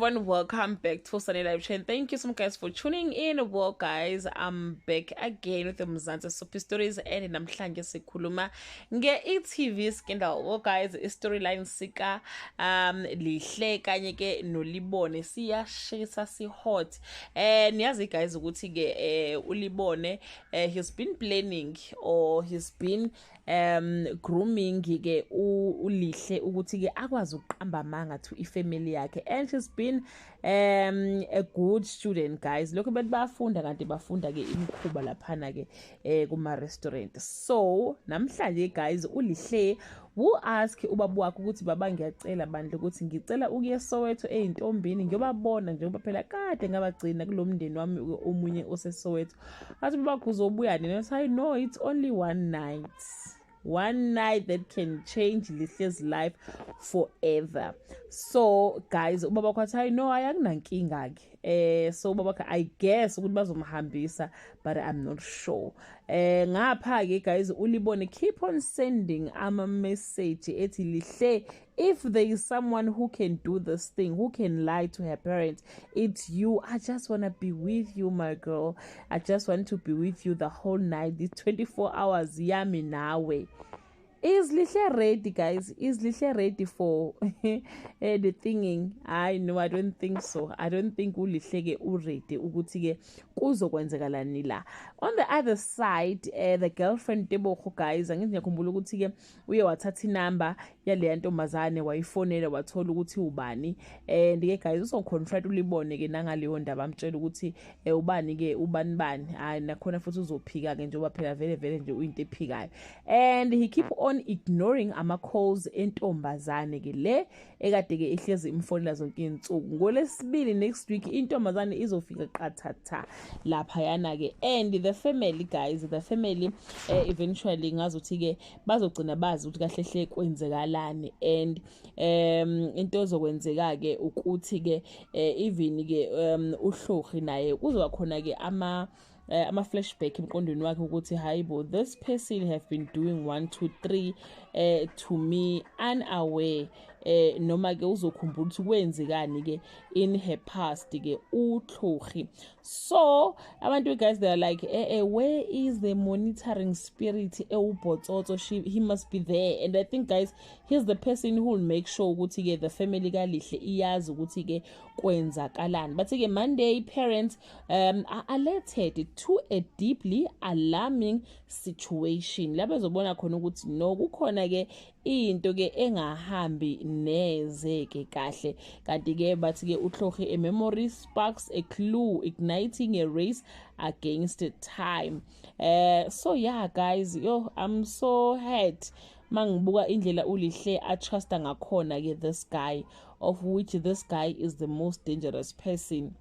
Everyone, welcome back to Sunny Live Chain. Thank you so much, guys, for tuning in. Well, guys, I'm back again with the Mzansi Soapy Stories, and namhlanje sikhuluma nge-e-TV scandal. Well, guys, i-storyline sika Lihle kanye ke noLibone siyashisa, si-hot. Niyazi, guys, ukuthi ke uLibone, he's been planning or he's been grooming ke uLihle ukuthi ke akwazi ukuqamba amanga to ifamily yakhe, and she's been a good student, guys. Lokho bethi bayafunda, kanti bafunda ke imikhuba laphana ke kuma restaurant. So namhlanje, guys, uLihle will ask ubaba wakhe ukuthi, "Baba, ngiyacela bandla ukuthi ngicela ukuye eSoweto eyintombini, ngiyobabona, njengoba phela kade ngabagcina kulo mndeni wami omunye oseSoweto." Athi babakho, "Uzobuya nini?" Athi, "I know it's only one night." One night that can change Lihle's life forever. So, guys, ubaba wakhe wathi, "I know, ayakunankinga ke." So ubaba wakhe, I guess ukuthi bazomhambisa, but I'm not sure. Ngapha ke, guys, uLibone keep on sending ama message ethi, "Lihle, if there is someone who can do this thing, who can lie to her parents, it's you. I just want to be with you, my girl. I just want to be with you the whole night, these 24 hours yami nawe." Is Lihle ready, guys? Is Lihle ready for the thinking? I no, I don't think so. I don't think uLihle ke uready ukuthi ke kuzokwenzekalani la. On the other side, the girlfriend Tebogo, guys, angithi ngiyakhumbula ukuthi ke uye wathatha inamba yale ntombazane, wayifonela, wathola ukuthi ubani, and ke, guys, uzoconfront uLibone ke nangaleyo ndaba, amtshela ukuthi ubani ke, ubani bani. Hayi, nakhona futhi uzophika ke, njengoba phela vele vele nje uyinto ephikayo. And he keep on ignoring ama calls entombazane ke le ekade ke ihlezi imfonela zonke insuku. Ngolesibili next week intombazane izofika qathatha laphayana ke, and the family, guys, the family, eventually ngazuthi ke bazogcina bazi ukuthi kahle hle kwenzekalani. And into ezokwenzeka ke ukuthi ke even ke uHlohi naye kuzoba khona ke ama flashback emqondweni wakhe ukuthi, "Hayibo, this person have been doing 1 2 3 to me unaware." Noma ke uzokhumbula ukuthi kwenzekani ke in her past ke uHlohi. So abantu, guys, they are like, "Where is the monitoring spirit ewuBhotsotso?" He must be there, and I think, guys, he's the person who will make sure ukuthi ke the family kaLihle iyazi ukuthi ke kwenzakalani. But ke Monday, parents are alerted to a deeply alarming situation la bezobona khona ukuthi no, kukhona ke into ke engahambi neze ke kahle. Kanti ke bathi ke uHlohi, a memory sparks a clue, igniting a race against time. So yeah, guys, yo, I'm so hurt mangibuka indlela uLihle atrusta ngakhona ke this guy, of which this guy is the most dangerous person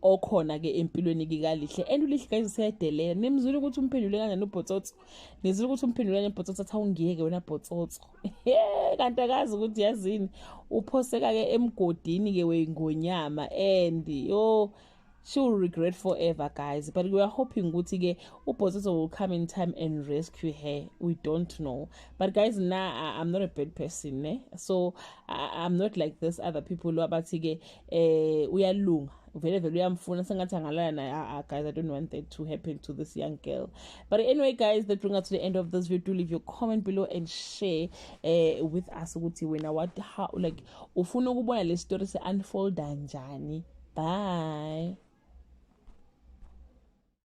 okhona ke empilweni kaLihle. And uLihle, guys, useyadelela. Nimzwile ukuthi umphendule kanjani uBhotsotso? Nizwile ukuthi umphendule kanjani uBhotsotso? Athi, "Awungiyeke wena, Bhotsotso." Kanti akazi ukuthi, yazini, uphoseka ke emgodini ke wengonyama, and yo, she will regret forever, guys. But we are hoping ukuthi ke uBhotsotso will come in time and rescue her. We don't know. But guys, nah, I'm not a bad person, ne? So I'm not like this other people abathi ke uyalunga vele vele, uyamfuna, sengathi angalala naye. Ah, guys, I don't want that to happen to this young girl. But anyway, guys, that brings us to the end of this video. Do leave your comment below and share with us ukuthi wena what, how, like, ufuna ukubona le story se unfold kanjani. Bye.